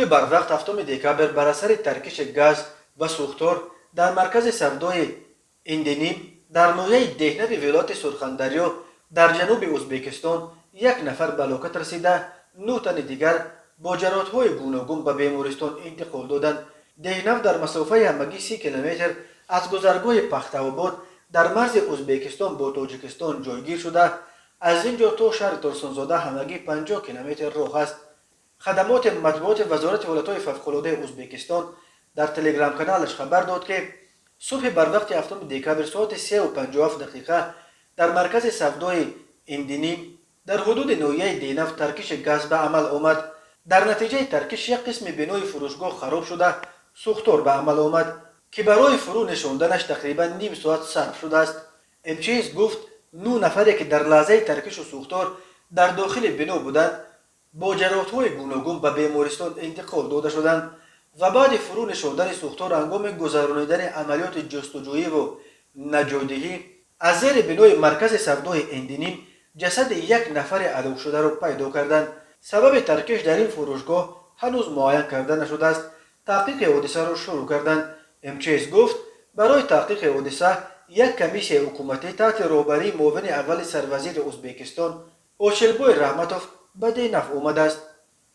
Субҳи барвақт 7 декабр бар асари таркиши газ ва сӯхтор дар маркази савдои Индиним дар ноҳияи Деҳнави вилояти Сурхандарё дар ҷануби Ӯзбекистон як нафар ба ҳалокат расида, нӯҳ тани дигар бо ҷароҳатҳои гуногун ба бемористон интиқол доданд. Деҳнав дар масофаи ҳамагӣ 30 километр аз гузаргоҳи Пахтаобод дар марзи Ӯзбекистон бо Тоҷикистон ҷойгир шуда, аз ин ҷо то шаҳри Турсунзода ҳамагӣ 50 километр роҳ аст. Хадамоти матбуоти Вазорати ҳолатҳои фавқулодаи Ӯзбекистон дар телеграм-каналаш хабар дод, ки субҳи барвақти 7 декабр соати 3:57 дар маркази савдои Индиним дар ҳудуди ноҳияи Денав таркиши газ ба амал омад. Дар натиҷаи таркиш як қисми бинои фурӯшгоҳ хароб шуда, сӯхтор ба амал омад, ки барои фурӯ нишонданаш тақрибан ним соат сарф шудааст. МЧС гуфт, нӯҳ нафаре, ки дар лаҳзаи таркишу сӯхтор дар дохили бино буданд, бо ҷароҳатҳои гуногун ба бемористон интиқол дода шуданд ва баъди фурӯ нишондани сӯхтор ҳангоми гузаронидани амалиёти ҷустуҷӯиву наҷотдиҳӣ аз зери бинои маркази савдои Эндиним ҷасади як нафари ҳалокшударо пайдо карданд. Сабаби таркиш дар ин фурӯшгоҳ ҳанӯз муайян карда нашудааст. Таҳқиқи ҳодисаро шурӯъ карданд. МЧС гуфт, барои таҳқиқи ҳодиса як комиссияи ҳукуматӣ таҳти роҳбарии муовини аввали сарвазири Ӯзбекистон Ошилбой Раҳматов ба Денав омадааст.